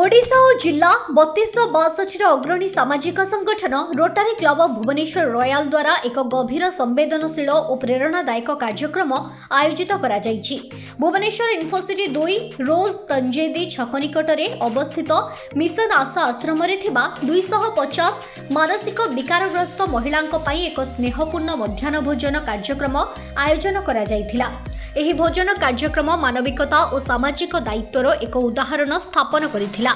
ଓଡ଼ିଶା ଓ ଜିଲ୍ଲା 3262ର ଅଗ୍ରଣୀ ସାମାଜିକ ସଂଗଠନ Rotary club of Bhubaneswar royal ଦ୍ୱାରା ଏକ ଗଭୀର ସମ୍ବେଦନଶୀଳ ଓ ପ୍ରେରଣାଦାୟକ କାର୍ଯ୍ୟକ୍ରମ ଆୟୋଜିତ କରାଯାଇଛି। ଭୁବନେଶ୍ୱର ଇନଫୋସିଟି 2 ରୋଜ ତଞ୍ଜେଦି ଛକ ନିକଟରେ ଅବସ୍ଥିତ ମିଶନ ଆଶା ଆଶ୍ରମରେ ଥିବା 250 ମାନସିକ ବିକାରଗ୍ରସ୍ତ ମହିଳାଙ୍କ ପାଇଁ ଏକ ସ୍ନେହପୂର୍ଣ୍ଣ ମଧ୍ୟାହ୍ନ ଭୋଜନ କାର୍ଯ୍ୟକ୍ରମ ଆୟୋଜନ କରାଯାଇଥିଲା। ଏହି ଭୋଜନ କାର୍ଯ୍ୟକ୍ରମ ମାନବିକତା ଓ ସାମାଜିକ ଦାୟିତ୍ୱର ଏକ ଉଦାହରଣ ସ୍ଥାପନ କରିଥିଲା।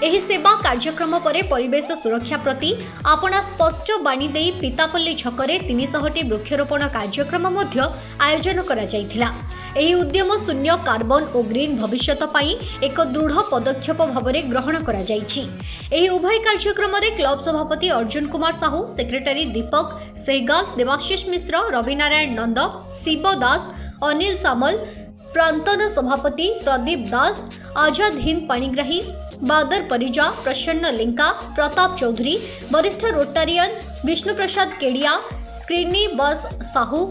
ଏହି ସେବା କାର୍ଯ୍ୟକ୍ରମ ପରେ ପରିବେଶ ସୁରକ୍ଷା ପ୍ରତି ଆପଣା ସ୍ପଷ୍ଟ ବାଣୀ ଦେଇ ପିତାପଲ୍ଲୀ ଛକରେ 300ଟି ବୃକ୍ଷରୋପଣ କାର୍ଯ୍ୟକ୍ରମ ମଧ୍ୟ ଆୟୋଜନ କରାଯାଇଥିଲା। ଏହି ଉଦ୍ୟମ ଶୂନ୍ୟ କାର୍ବନ ଓ ଗ୍ରୀନ୍ ଭବିଷ୍ୟତ ପାଇଁ ଏକ ଦୃଢ଼ ପଦକ୍ଷେପ ଭାବରେ ଗ୍ରହଣ କରାଯାଇଛି। ଏହି ଉଭୟ କାର୍ଯ୍ୟକ୍ରମରେ କ୍ଲବ ସଭାପତି ଅର୍ଜୁନ କୁମାର ସାହୁ, ସେକ୍ରେଟାରୀ ଦୀପକ ସେହଗାଲ, ଦେବାଶିଷ ମିଶ୍ର, ରବିନାରାୟଣ ନନ୍ଦ, ଶିବ ଦାସ, ଅନିଲ ସାମଲ, ପ୍ରାନ୍ତନ ସଭାପତି ପ୍ରଦୀପ ଦାସ, ଆଜାଦ ହିନ୍ଦ ପାଣିଗ୍ରାହୀ, ବାଦର ପରିଜା, ପ୍ରସନ୍ନ ଲେଙ୍କା, ପ୍ରତାପ ଚୌଧୁରୀ, ବରିଷ୍ଠ ରୋଟାରିଆନ ବିଷ୍ଣୁପ୍ରସାଦ କେଡ଼ିଆ, ଶ୍ରୀନିବାସ ସାହୁ,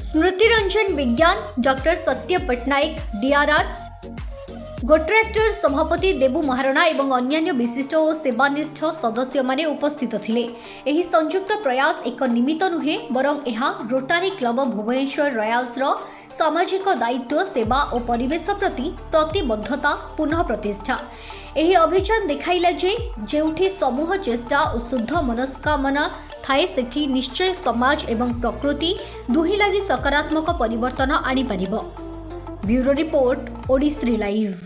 ସ୍ମୃତିରଞ୍ଜନ ବିଜ୍ଞାନ, ଡକ୍ଟର ସତ୍ୟ ପଟ୍ଟନାୟକ, ଡିଆର୍ଆର୍ ଗୋଟ୍ରାକ୍ଟର ସଭାପତି ଦେବୁ ମହାରଣା ଏବଂ ଅନ୍ୟାନ୍ୟ ବିଶିଷ୍ଟ ଓ ସେବାନିଷ୍ଠ ସଦସ୍ୟମାନେ ଉପସ୍ଥିତ ଥିଲେ। ଏହି ସଂଯୁକ୍ତ ପ୍ରୟାସ ଏକ ନିମିତ୍ତ ନୁହେଁ, ବରଂ ଏହା ରୋଟାରୀ କ୍ଲବ ଭୁବନେଶ୍ୱର ରୟାଲ୍ସର ସାମାଜିକ ଦାୟିତ୍ୱ, ସେବା ଓ ପରିବେଶ ପ୍ରତି ପ୍ରତିବଦ୍ଧତା ପୁନଃ ପ୍ରତିଷ୍ଠା। ଏହି ଅଭିଯାନ ଦେଖାଇଲା ଯେ ଯେଉଁଠି ସମୂହ ଚେଷ୍ଟା ଓ ଶୁଦ୍ଧ ମନସ୍କାମନା ଥାଏ, ସେଠି ନିଶ୍ଚୟ ସମାଜ ଏବଂ ପ୍ରକୃତି ଦୁହିଁ ଲାଗି ସକାରାତ୍ମକ ପରିବର୍ତ୍ତନ ଆଣିପାରିବ। Bureau report, Odishree live.